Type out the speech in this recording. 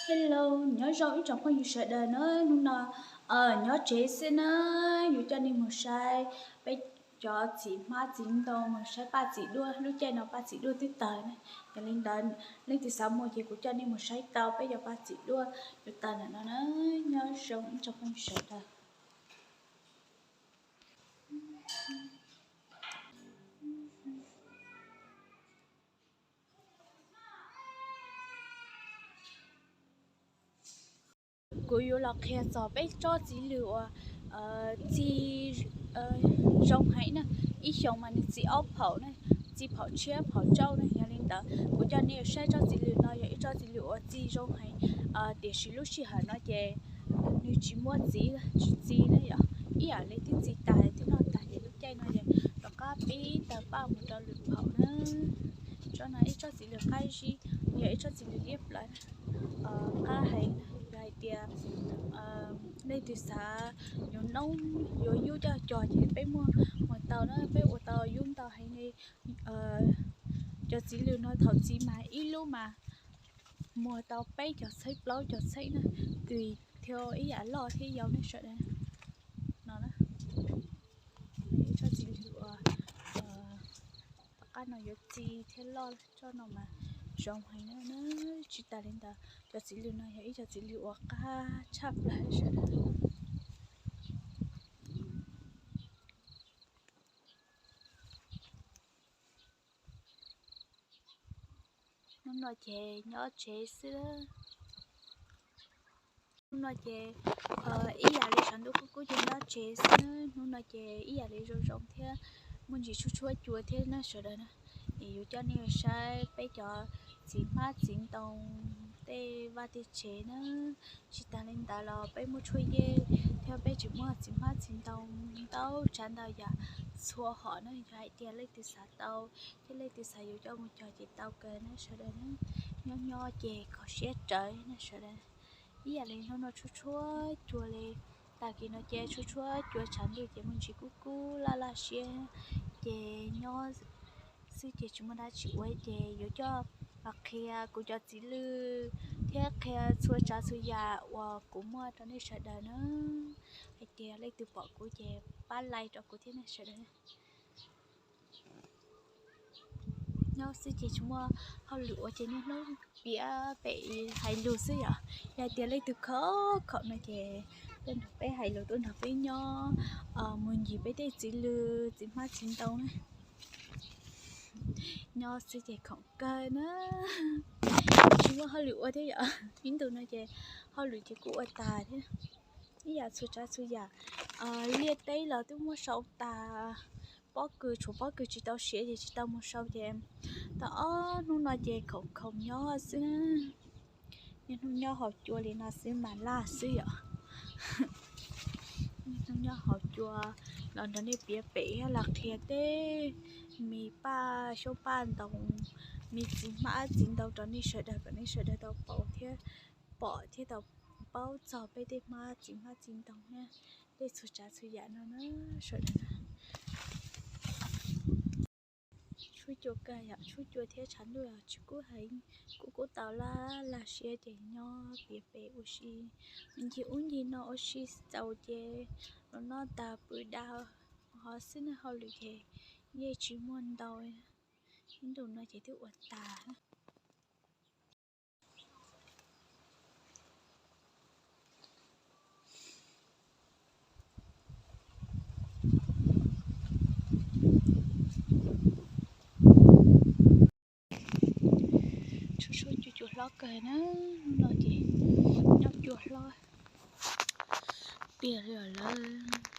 Hello, nyob zoo ib tsoom phooj ywg sawv daws na, hnub no nyob tsev xwb na, yuav coj nej mus saib peb cov txiv hmab txiv ntoo, mus saib Paj Txim Duaj, lub caij no Paj Txim Duaj twb tawg na. Yog li ntawd, leej twg xav mus ces kuv coj nej mus saib tau peb cov Paj Txim Duaj yuav tawg ntawm no na, nyob zoo ib tsoom phooj ywg sawv daws. Kuv yuav los qhia txog peb tsob txiv lws uas txi zoo heev na. Ib xyoos mas nws txi ob phaum na, txi phaum tshiab phaum tsauj na. Yog li ntawd kuv coj nej saib tsob txiv lws no yog ib tsob txiv lws uas txi zoo heev, tiam sis lub sij hawm no ces nws tsis muaj txiv, tsis txi na yom. Ib yam li twb txi tas twb noj tas ces lub caij no ces rov qab pib tawg paj mus rau lwm phaum na. Tsob no ib tsob txiv lws qab zib, yog ib tsob txiv lws liab plaws, qab heev. Yog hais tias leej twg xav yuav noob yuav yub coj cog ces peb muag mus tau na, peb ua tau yub ntau heev li. Cov txiv lws no thaum txi mas ib lub mas muag tau peb cov txheeb plaub cov txheeb na, tws thiab ib yam loj thiab yau nej sawv daws. No na, ib tsob txiv lws uas tom qab no yuav txi thiab loj, tsob no mas zoo heev na. Tsis tas li ntawd cov txiv lws no yog ib cov txiv lws uas qab tshaj plaws sawv daws. Hnub no ces nyob tsev xwb. Hnub no ces ib yam li tshav ntuj kub kub ces nyob tsev xwb. Hnub no ces ib yam li zoo zoo thiab muaj ntsis tshuab tshuab cua thiab na sawv daws na. Es yuav coj nej saib peb cov txiv hmab txiv ntoo tej vaj tej tsev na. Tsis tas li ntawd los peb muaj tshuaj yej thiab peb tseem muaj txiv hmab txiv ntoo ntau tsav ntau yam txhua hom na. Yog hais tias leej twg xav tau thiab leej twg xav yuav coj mus cog ces tau kawg na sawv daws na. Nyob nyob ces kho siab rawv na sawv daws. Ib yam li hnub no tshuab tshuab cua li, tag kis no ces tshuab tshuab cua tshav ntuj ces muaj ntsis kub kub laj laj siab, ces nyob xwb ces tsis muaj dab tsi ua ces yuav coj los qhia kuv cov txiv lws thiab qhia txhua tsav txhua yam uas kuv muaj rau nej sawv daws na. Hais tias leej twg pom kuv ces pab like rau kuv thiab nej sawv daws. Nyob xwb ces tsis muaj hauj lwm ua ces niaj hnub piav pem hais lus xwb yom. Yog hais tias leej twg khov khaum no ces tuaj nrog peb hais lus, tuaj nrog peb nyob mus ncig peb tej txiv lws txiv hmab txiv ntoo na. Nyob xwb ces khoom kawg na, tsis muaj hauj lwm ua thiab yom. Ib ntus no ces hauj lwm ces kuj ua tas thiab. Ib yam txhua tsav txhua yam, liaj teb los twb muab sau tas, pob kws tshuav pob kws tsis tau siav ces tsis tau mus sau ces tau ob hnub no ces khoom khoom nyob xwb. Niaj hnub nyob haus cua li no xwb mas laj xwb yom. Niaj hnub nyob haus cua los nrog nej piav pem thiab los qhia tej me paj xyoob paj ntoo, me txiv hmab txiv ntoo rau nej sawv daws kom nej sawv daws tau pom thiab, pom thiab tau paub txog peb tej hmab txiv hmab txiv ntoo na, tej txhua tsav txhua yam no na sawv daws na. Tshuab cua kawg yom, tshuab cua thiab tshav ntuj tsis kub heev, kuj kub tau laj laj siab ces nyob piav pem ua si, ncig ub ncig no ua si txaus ces los noj tas pw da ho xwb na, hauj lwm ces yeej tsis muaj ntau. Ib ntus no ces twb ua tas. Tshuab tshuab cua cua hlob kawg na, hnub no ces nyob cua hlob tiag li lawm.